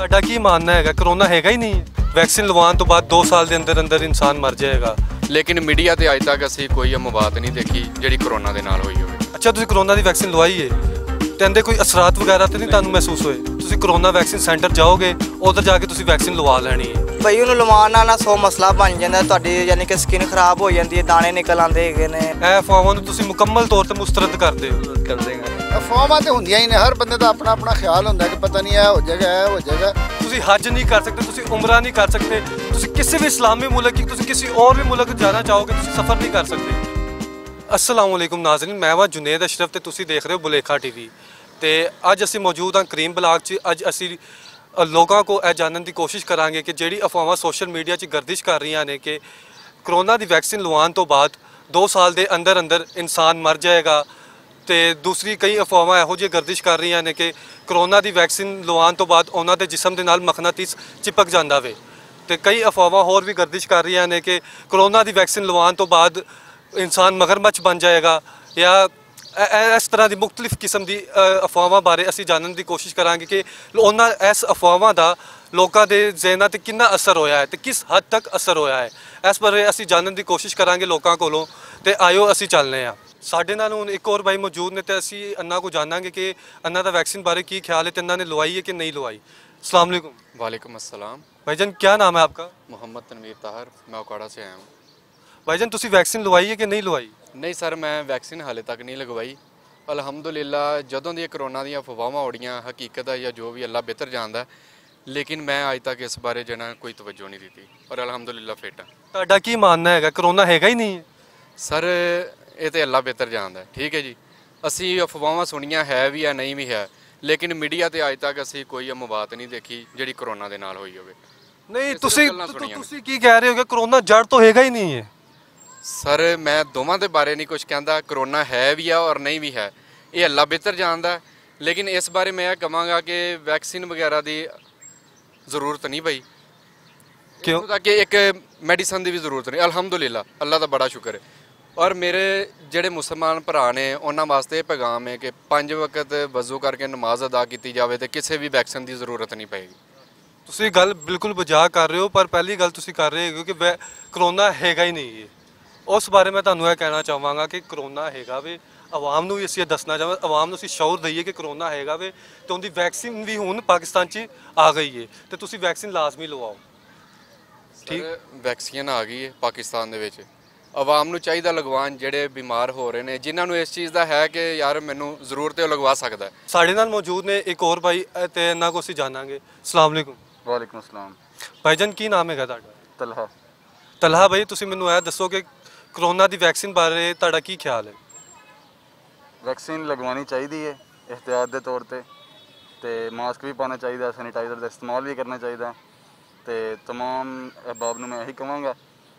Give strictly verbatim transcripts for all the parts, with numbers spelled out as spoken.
تہاڈا کی ماننا ہے؟ کرونا ہے گا ہی نہیں؟ ویکسین لوان تو بعد دو سال دے اندر اندر انسان مر جائے گا۔ لیکن میڈیا تے اج تک اسی کوئی اموات نہیں دیکھی جیہڑی کرونا دے نال ہوئی ہوئے۔ اچھا، تسی کرونا دی ویکسین لوائی ہے؟ تے اندے کوئی اثرات وغیرہ تے نہیں تانوں محسوس ہوئے؟ تسی کرونا ویکسین سینٹر جاؤ گے، ادھر جا کے تسی ویکسین لوا لینی ہے۔ بھائی، انہوں لوان نال نہ سو مسئلہ بن جاندا ہے، تہاڈی یعنی کہ سکن خراب ہو جاندی ہے، دانے نکل آندے ہیگے نے۔ اے افواہاں نوں تسی مکمل طور تے مسترد کردے ہو؟ افواہاں تے ہوندیاں ہی نے، ہر بندے دا اپنا اپنا خیال ہوندا ہے کہ پتہ نہیں اے ہو جائے گا، اے ہو جائے گا۔ تسی حج نہیں کر سکتے، تسی عمرہ نہیں کر سکتے، تسی کسی بھی اسلامی ملک کی، تسی کسی اور بھی ملک جانا چاہو گے، تسی سفر نہیں کر سکتے۔ السلام علیکم ناظرین، میں واں جنید اشرف تے تسی دیکھ رہے ہو بلیکھا ٹی وی۔ تے اج اسی موجود ہاں کریم بلاک چ۔ اج اسی لوکاں کو اے جانن دی کوشش کراں گے کہ جیہڑی افواہاں سوشل میڈیا چ گردش کر رہیاں نے کہ کرونا دی ویکسین لوان تو بعد دو سال دے اندر اندر انسان مر جائے گا، تے دوسری کئی افواہاں ایہو جیہاں گردش کر رہیاں نے کہ کرونا دی ویکسین لوان تو بعد انہاں دے جسم دے نال مقناطیس چپک جاندا وے۔ تے کئی افواہاں ہور وی گردش کر رہیاں نے کہ کرونا دی ویکسین لوان تو بعد انسان مگرمچھ بن جائے گا، یا اے اے اس طرح دی مختلف قسم دی افواہاں بارے اسی جانن دی کوشش کراں گے کہ انہاں اس افواہاں دا لوکاں دے ذہناں تے کنا اثر ہویا ہے تے کس حد تک اثر ہویا ہے۔ اس بارے اسی جانن دی کوشش کراں گے لوکاں کولوں۔ تے آئیو اسی چلنے آں۔ ساڈے نال ہن اک ہور بھائی موجود نے تے اسی انہاں کو جاناں گے کہ انہاں دا ویکسین بارے کی خیال ہے تے انہاں نے لوائی ہے کہ نہیں لوائی۔ السلام علیکم۔ وعلیکم السلام۔ بھائی جان، کیا نام ہے آپ کا؟ محمد تنویر طاہر، میں اوکاڑا سے آیا ہوں۔ بھائی جان، تسی ویکسین لوائی ہے کہ نہیں لوائی؟ نہیں سر، میں ویکسین حالے تک نہیں لگوائی۔ الحمدللہ، جدوں دی کرونا دیاں افواہاں اڑیاں، حقیقت ہے یا جو بھی، اللہ بہتر جاندا ہے، لیکن میں اج تک اس بارے جنا کوئی توجہ نہیں دتی اور الحمدللہ فٹ ہاں۔ تہاڈا کی ماننا ہے؟ کرونا ہے گا ہی نہیں؟ سر، اے تے اللہ بہتر جاندا ہے، ٹھیک ہے جی۔ اسی افواہاں سنیاں ہے وی ہے، نہیں وی ہے، لیکن میڈیا تے اج تک اسی کوئی اموات نہیں دیکھی جیہڑی کرونا دے نال ہوئی ہوئے۔ نہیں، تسی کی کہہ رہے ہو کہ کرونا جڑ تو ہے گا ہی نہیں ہے؟ سر، میں دوواں دے بارے نہیں کچھ کہندا، کرونا ہے وی ہے اور نہیں وی ہے، اے اللہ بہتر جاندا ہے۔ لیکن اس بارے میں اے کہواں گا کہ ویکسین وغیرہ دی ضرورت نہیں پئی۔ کیوں؟ اتھوں تک کہ ایک میڈیسن دی بھی ضرورت نہیں، الحمدللہ، اللہ دا بڑا شکر ہے۔ اور میرے جڑے مسلمان بھرا نے، انہاں واسطے یہ پیغام ہے کہ پنج وقت وضو کر کے نماز ادا کیتی جاوے تے کسے بھی ویکسین دی ضرورت نہیں پئے گی۔ تسی گل بالکل بجا کر رہے ہو، پر پہلی گل تسی کر رہے ہو کہ وے-، کرونا ہے گا ہی نہیں ہے۔ اس بارے میں تانوں یہ کہنا چاہواں گا کہ کرونا ہے گا وے، عوام نوں بھی اسی یہ دسنا چاہواں، عوام نوں اسی شعور دئیے کہ کرونا ہے گا وے، تے ان دی ویکسین بھی ہن پاکستان چ آ گئی ہے، تے تسی ویکسین لازمی لواؤ۔ ٹھیک۔ سر، ویکسین آ گئی ہے پاکستان دے وچ، عوام نوں چاہیدا لگوان، جڑے بیمار ہو رہے نے، جنہاں نوں اس چیز دا ہے کہ یار مینوں ضرورت ہے، او لگوا سکدا ہے۔ ساڈے نال موجود نے ایک اور بھائی، اے، تے انہاں کو اسی جاناں گے۔ السلام علیکم۔ وعلیکم السلام۔ بھائی جان، کی نام ہے تہاڈا؟ طلحہ۔ طلحہ بھائی، تسی مینوں اے دسو کہ کرونا دی ویکسین بارے تہاڈا کی خیال ہے؟ ویکسین لگوانی چاہیدی ہے احتیاط دے طور تے، تے ماسک بھی پانا چاہیدا، سینیٹائزر دا استعمال بھی کرنا چاہیدا۔ تے تمام احباب نوں میں یہی کہواں گا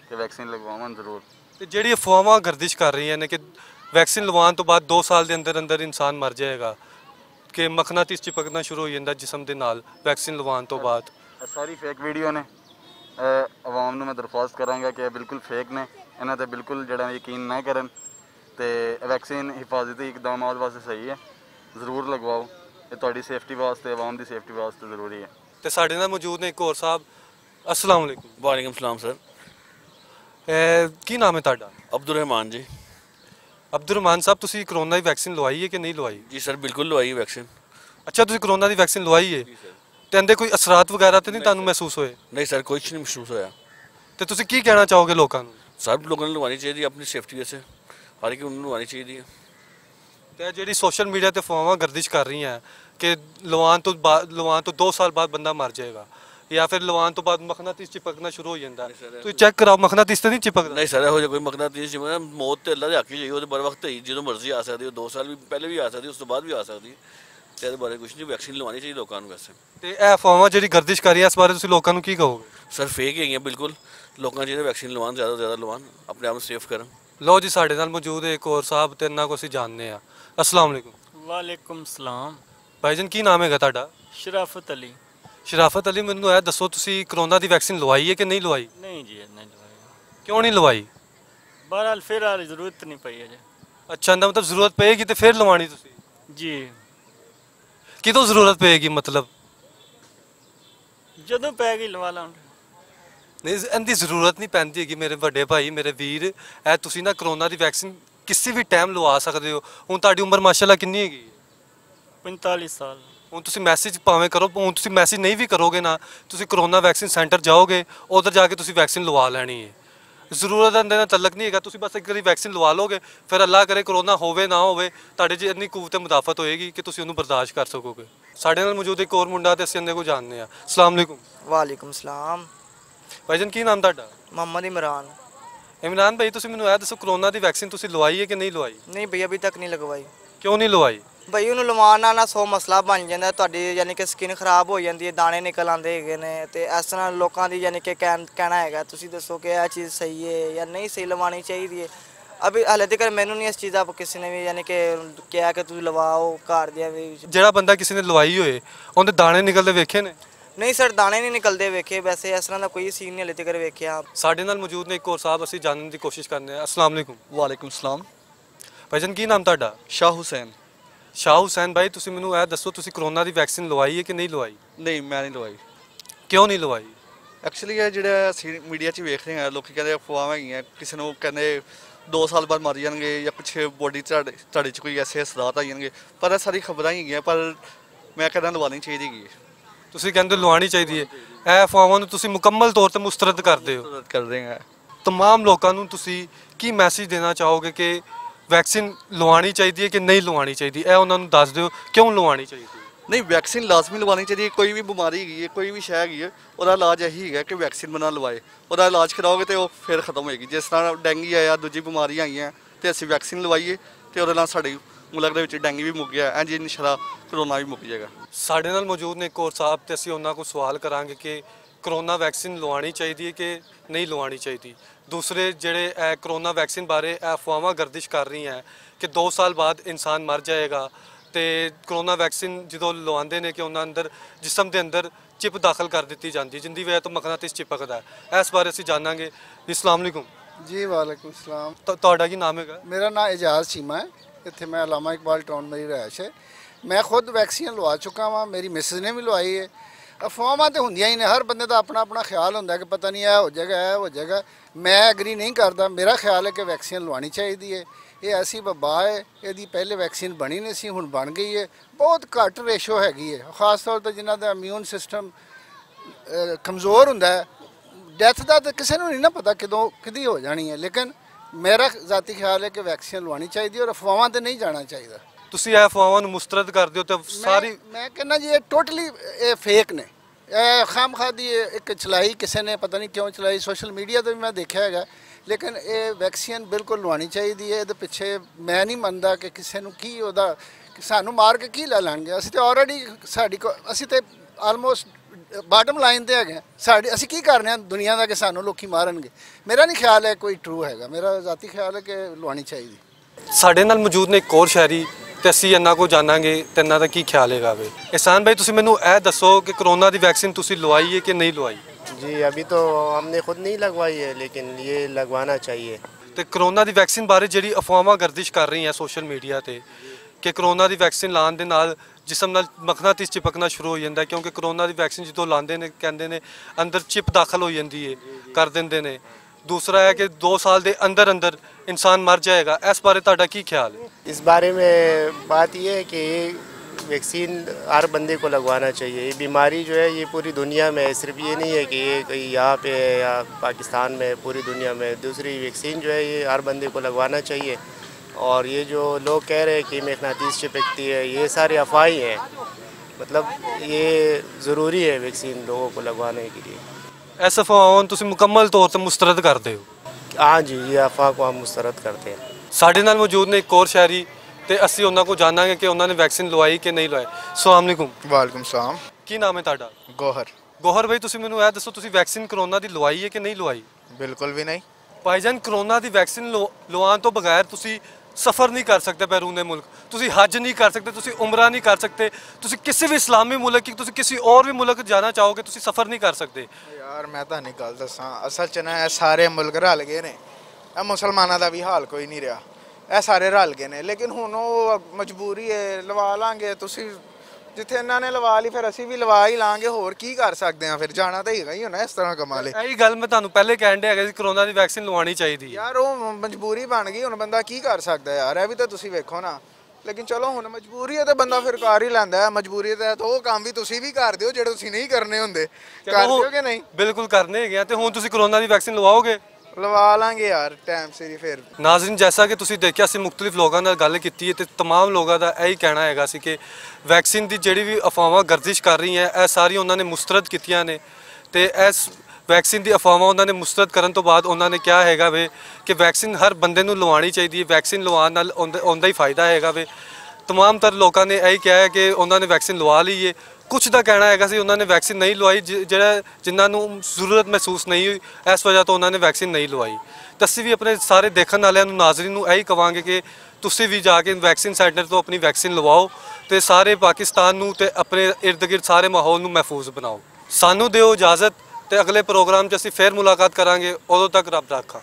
کہ ویکسین لگواون ضرور۔ تے جیہڑی افواہاں گردش کر رہیاں نے کہ ویکسین لوان تو بعد دو سال دے اندر اندر انسان مر جائے گا، کہ مقناطیس چپکنا شروع ہو جاندا جسم دے نال ویکسین لوان تو بعد۔ اے ساری فیک ویڈیو نے۔ اے عوام نوں میں درخواست کراں گا کہ اے بالکل فیک نے، انہاں تے بالکل جڑا یقین نہ کرن۔ تے ویکسین حفاظتی اقدامات واسطے صحیح ہے، ضرور لگواؤ۔ اے تہاڈی سیفٹی واسطے، عوام دی سیفٹی واسطے ضروری ہے۔ تے ساڈے نال موجود نے ایک اور صاحب۔ السلام علیکم۔ وعلیکم السلام سر۔ اے، کی نام ہے تہاڈا؟ عبدالرحمان جی۔ عبدالرحمان صاحب، تسی کرونا دی ویکسین لوائی ہے کہ نہیں لوائی؟ جی سر، بالکل لوائی ویکسین۔ اچھا، تسی کرونا دی ویکسین لوائی ہے؟ جی سر۔ تے اندے کوئی اثرات وغیرہ تے نہیں تانوں محسوس ہوئے؟ نہیں سر، کچھ نہیں محسوس ہویا۔ تے تسی کی کہنا چاہو گے لوکاں نوں؟ سر، لوکاں نوں لوانی چاہیے اپنی سیفٹی واسطے، ہر ایک نوں لوانی چاہیے۔ تے جیہڑی سوشل میڈیا تے افواہاں گردش کر رہی ہیں کہ لوان تو با-، لوان تو دو سال بعد بندہ مر جائے گا، یا پھر لوان تو بعد مقناطیس چپکنا شروع ہو جاندا ہے۔ نہیں سر، تو چیک کراؤ، مقناطیس تے نہیں چپکدا؟ نہیں سر، ایہو جہا کوئی مقناطیس نہیں چپکدا۔ موت تے اللہ دے حق ہی جائی، او تے بر وقت ہی، جدوں مرضی آ سکدی، او دو سال بھی پہلے بھی آ سکدی، اس تو بعد بھی آ سکدی۔ تے ایہدے بارے کچھ نہیں، ویکسین لوانی چاہیے لوکاں نوں ویسے۔ تے اے افواہاں جیہڑی گردش کر رہی ہیں، اس بارے تسی لوکاں نوں کی کہو گے؟ سر، فیک ہیگیاں بالکل۔ لوکاں چاہیے ویکسین لوان، زیادہ تو زیادہ لوان، اپنے آپ نوں سیف کرن۔ لو جی، ساڈے نال موجود ہے ایک اور صاحب، تے انہاں کو اسی جاننے ہاں۔ السلام علیکم۔ وعلیکم السلام۔ بھائی جان، کی نام ہے تہاڈا؟ شرافت علی۔ شرافت علی، مینوں اے دسو، تسی کرونا دی ویکسین لوائی ہے کہ نہیں لوائی؟ نہیں جی، نہیں لوائی۔ کیوں نہیں لوائی؟ بہرحال، فی الحال ضرورت نہیں پئی ہے جی۔ اچھا، اندا مطلب ضرورت پئے گی تے پھر لوانی تسی؟ جی۔ کدوں ضرورت پئے گی مطلب؟ جدوں پے گئی لوا لاں۔ نہیں، ایندی ضرورت نہیں پیندی ہے کہ میرے وڈے بھائی، میرے ویر، اے تسی نہ کرونا دی ویکسین کسی وی ٹائم لوا سکدے ہو۔ ہن تہاڈی عمر ماشاءاللہ کنی ہے گی؟ پینتالیس سال۔ ہن تسی میسج پاویں کرو، ہن تسی میسج نہیں وی کرو گے نا، تسی کرونا ویکسین سینٹر جاؤ گے، ادھر جا کے تسی ویکسین لوا لینی ہے۔ ضرورت اندے نال تعلق نہیں ہے گا، تسی بس ایک واری ویکسین لوا لو گے، پھر اللہ کرے کرونا ہووے نہ ہووے، تہاڈے جی اتنی قوت مدافعت ہوئے گی کہ تسی انہوں برداشت کر سکو گے۔ ساڈے نال موجود ایک اور منڈا تے اسی اندے کو جاننے ہاں۔ السلام علیکم۔ وعلیکم السلام۔ بھائی جان، کی نام تہاڈا؟ محمد عمران۔ عمران بھائی، تسی مینوں اے دسو، کرونا دی ویکسین تسی لوائی ہے کہ نہیں لوائی؟ نہیں بھائی، ابھی تک نہیں لگوائی۔ کیوں نہیں لوائی؟ بھائی، انہوں لوانا نہ سو مسئلہ بن جاندا ہے، تہاڈی یعنی کہ سکن خراب ہو جاندی ہے، دانے نکل آندے ہیگے نے، تے اس طرح لوکاں دی یعنی کہ کہن-، کہنا ہیگا۔ تسی دسو کہ اے چیز صحیح ہے یا نہیں صحیح، لوانی چاہیے؟ ابھی حالے تک مینوں نہیں اس چیز دا کسی نے بھی یعنی کہ کہا کہ تسی لواؤ، گھر دیاں بھی۔ جیڑا بندہ کسی نے لوائی ہوئے، اون دے دانے نکلدے ویکھے نے؟ نہیں سر، دانے نہیں نکلدے ویکھے، ویسے اس طرح دا کوئی سین نہیں حالے تک ویکھیا۔ ساڈے نال موجود نے ایک اور صاحب، اسی جاننے دی کوشش کرنے ہیں۔ السلام علیکم۔ وعلیکم السلام۔ بھائی جان، کی نام تہاڈا؟ شاہ حسین۔ شاہ حسین بھائی، تسی مینوں اے دسو، تسی کرونا دی ویکسین لوائی ہے کہ نہیں لوائی؟ نہیں، میں نہیں لوائی۔ کیوں نہیں لوائی؟ ایکچولی، اے جیہڑا اسی میڈیا چ ویکھ رہے ہیں، لوکی کہندے افواہاں ہیگیاں، کسے نوں کہندے دو سال بعد مر جانگے یا کچھ باڈی تہاڈے، تہاڈے چ کوئی ایسے اثرات آ جانگے، پر اے ساری خبراں ہی ہیگیاں، پر میں کہنا لوانی چاہیدی ہیگی ہے۔ تسی کہندے لوانی چاہیدی ہے، اے افواہاں نوں تسی مکمل طور تے مسترد کر دے ہو۔ مسترد کر رہے ہیں۔ تمام لوکاں نوں تسی کی میسج دینا چاہو گے کہ ویکسین لوانی چاہیدی ہے کہ نہیں لوانی چاہیدی؟ اے انہاں نوں دس دیو کیوں لوانی چاہیدی ہے۔ نہیں، ویکسین لازمی لوانی چاہیدی ہے۔ کوئی بھی بیماری ہیگی ہے، کوئی بھی شے ہیگی ہے، اوہدا علاج ایہی ہیگا کہ ویکسین بنا لوائے۔ اوہدا علاج کراؤ گے تے او فیر ختم ہوئے گی۔ جس طرح ڈینگی آیا، دوجی بیماریاں آئیاں، تے اسی ویکسین لوائیے، تے اوہدے نال ساڈے ملک دے وچ ڈینگی وی مک گیا، اینج انشاءاللہ کرونا وی مک جائے گا۔ ساڈے نال موجود نے ایک اور صاحب، تے اسی انہاں کوں سوال کراں گے کہ کرونا ویکسین لوانی چاہیدی ہے کہ نہیں لوانی چاہیدی؟ دوسرے جڑے، اے، کرونا ویکسین بارے اے افواہاں گردش کر رہی ہیں کہ دو سال بعد انسان مر جائے گا، تے کرونا ویکسین جدوں لواندے نے کہ انہاں اندر، جسم دے اندر چپ داخل کر دتی جاندی ہے، جن دی وجہ تو مقناطیس چپکدا ہے۔ اس بارے اسی جاناں گے۔ جی، السلام علیکم۔ جی، وعلیکم السلام۔ تو تہاڈا کی نام ہے گا؟ میرا نام اعجاز چیمہ ہے۔ اتھے میں علامہ اقبال ٹاؤن میری رہائش ہے۔ میں خود ویکسین لوا چکا ہاں، میری مسز نے بھی لوائی ہے۔ افواہاں تے ہوندیاں ہی نے، ہر بندے دا اپنا اپنا خیال ہوندا ہے کہ پتہ نہیں اے ہو جائے گا، اے ہو جائے گا۔ میں ایگری نہیں کردا، میرا خیال ہے کہ ویکسین لوانی چاہیدی ہے۔ یہ ایسی وبا ہے، یہ دی پہلے ویکسین بنی نہیں سی، ہن بن گئی ہے۔ بہت گھٹ ریشو ہے گئی ہے، خاص طور تے جنہاں دا امیون سسٹم کمزور ہوندا ہے۔ ڈیتھ دا تے کسے نوں نہیں نا پتا کدوں کدی ہو جانی ہے، لیکن میرا ذاتی خیال ہے کہ ویکسین لوانی چاہیدی ہے اور افواہاں تے نہیں جانا چاہیدا۔ تسی اے افواہاں نوں مسترد کر دیو تے میں ساری میں کہنا جی، یہ ٹوٹلی، یہ فیک نے۔ اے خام خواہ دی ایک چلائی، کسے نے پتہ نہیں کیوں چلائی، سوشل میڈیا تے بھی میں دیکھیا ہے گا، لیکن اے ویکسین بالکل لوانی چاہیدی ہے۔ اے دے پچھے میں نہیں مندا کہ کسے نوں کی اودا، کہ سانوں مار کے کی لے لان گے۔ اسی تے آلریڈی، ساڈی کو، اسی تے آلموسٹ باٹم لائن تے ہے گئے۔ ساڈی، اسی کی کرنے ہیں دنیا دا کہ سانوں لوکی مارن گے؟ میرا نہیں خیال ہے کوئی ٹرو ہے گا، میرا ذاتی خیال ہے کہ لوانی چاہیدی۔ ساڈے نال موجود نے ایک اور شہری، تے اسی انہاں کو جاناں گے تے انہاں دا کی خیال ہے گا وے۔ احسان بھائی، تسی مینوں اے دسو کہ کرونا دی ویکسین تسی لوائی ہے کہ نہیں لوائی؟ جی، ابھی تو ہم نے خود نہیں لگوائی ہے، لیکن یہ لگوانا چاہیے۔ تے کرونا دی ویکسین بارے جڑی افواہاں گردش کر رہی ہیں سوشل میڈیا تے کہ کرونا دی ویکسین لان دے نال جسم نال مقناطیس چپکنا شروع ہو جاندا ہے، کیونکہ کرونا دی ویکسین جدوں لاندے نے، کہندے نے اندر چپ داخل ہو جاندی ہے، کر دیندے نے۔ دوسرا ہے کہ دو سال دے اندر اندر انسان مر جائے گا، اس بارے تہاڈا کی خیال ہے؟ اس بارے میں بات یہ ہے کہ یہ ویکسین ہر بندے کو لگوانا چاہیے۔ یہ بیماری جو ہے، یہ پوری دنیا میں ہے، صرف یہ نہیں ہے کہ یہ کہیں یہاں پہ ہے یا پاکستان میں، پوری دنیا میں۔ دوسری ویکسین جو ہے، یہ ہر بندے کو لگوانا چاہیے۔ اور یہ جو لوگ کہہ رہے ہیں کہ مقناطیس چپکتی ہے، یہ سارے افواہیں ہیں۔ مطلب، یہ ضروری ہے ویکسین لوگوں کو لگوانے کے لیے۔ ایس ایف او آن تسی مکمل طور تے مسترد کر دے ہو؟ ہاں جی، یہ افواہ کو ہم مسترد کرتے ہیں۔ ساڈے نال موجود نے ایک اور شہری، تے اسی انہاں کو جاناں گے کہ انہاں نے ویکسین لوائی کہ نہیں لوائی۔ السلام علیکم۔ وعلیکم السلام۔ کی نام ہے تہاڈا؟ گوہر۔ گوہر بھائی، تسی مینوں اے دسو، تسی ویکسین کرونا دی لوائی ہے کہ نہیں لوائی؟ بالکل بھی نہیں۔ بھائی جان، کرونا دی ویکسین لو-، لوان تو بغیر تسی سفر نہیں کر سکتے بیرون ملک، تسی حج نہیں کر سکتے، تسی عمرہ نہیں کر سکتے، تسی کسی بھی اسلامی ملک کی، تسی کسی اور بھی ملک جانا چاہو گے، تسی سفر نہیں کر سکتے۔ یار، میں تہانوں گل دساں، اصل چ نا، اے سارے ملک رل گئے نے، اے مسلماناں دا بھی حال کوئی نہیں رہیا، اے سارے رل گئے نے۔ لیکن ہن او مجبوری ہے، لوا لانگے، تسی جتھے انہاں نے لوا لی، پھر اسی وی لوا ہی لانگے۔ ہور کی کر سکدے آں؟ پھر جانا تاں ہیگا ہی ہونا اس طرح کمالے۔ ایہی گل میں تہانوں پہلے کہن ڈیا کہ کرونا دی ویکسین لوانی چاہیدی ہے۔ یار، او مجبوری بن گئی، ہن بندہ کی کر سکدا ہے یار؟ اے وی تاں تسی ویکھو نا۔ لیکن چلو، ہن مجبوری ہے تاں بندہ پھر کر ہی لیندا ہے۔ مجبوری ہے تاں او کم وی تسی وی کر دیو جیہڑے تسی نہیں کرنے ہوندے۔ کر دیو کہ نہیں؟ بالکل کرنے ہیگے آں۔ تے ہن تسی کرونا دی ویکسین لواؤ گے؟ لوا لانگے یار، ٹائم سری پھر۔ ناظرین، جیسا کہ تسی دیکھیا، اسی مختلف لوگاں نال گل کیتی ہے تے تمام لوگاں دا ایہی کہنا ہیگا سی کہ ویکسین دی جیہڑی وی افواہاں گردش کر رہی ہیں، اے ساری انہاں نے مسترد کیتیاں نے۔ تے ایس ویکسین دی افواہاں انہاں نے مسترد کرن توں بعد انہاں نے کہا ہیگا وے کہ ویکسین ہر بندے نوں لوانی چاہیدی ہے، ویکسین لوان نال اوندا ہی فائدہ ہیگا وے۔ تمام تر لوکاں نے ایہی کہا ہے کہ انہاں نے ویکسین لوا لئی ہے۔ کچھ دا کہنا ہیگا سی انہاں نے ویکسین نہیں لوائی، جنہاں نوں ضرورت محسوس نہیں ہوئی، اس وجہ توں انہاں نے ویکسین نہیں لوائی۔ تے اسی وی اپنے سارے دیکھن والیاں نوں، ناظرین نوں ایہی کہواں گے کہ تسی وی جا کے ویکسین سینٹر توں اپنی ویکسین لواؤ تے سارے پاکستان نوں تے اپنے ارد گرد سارے ماحول نوں محفوظ بناؤ۔ سانوں دیو اجازت، تے اگلے پروگرام چ اسی فیر ملاقات کراں گے۔ ادوں تک رب رکھا۔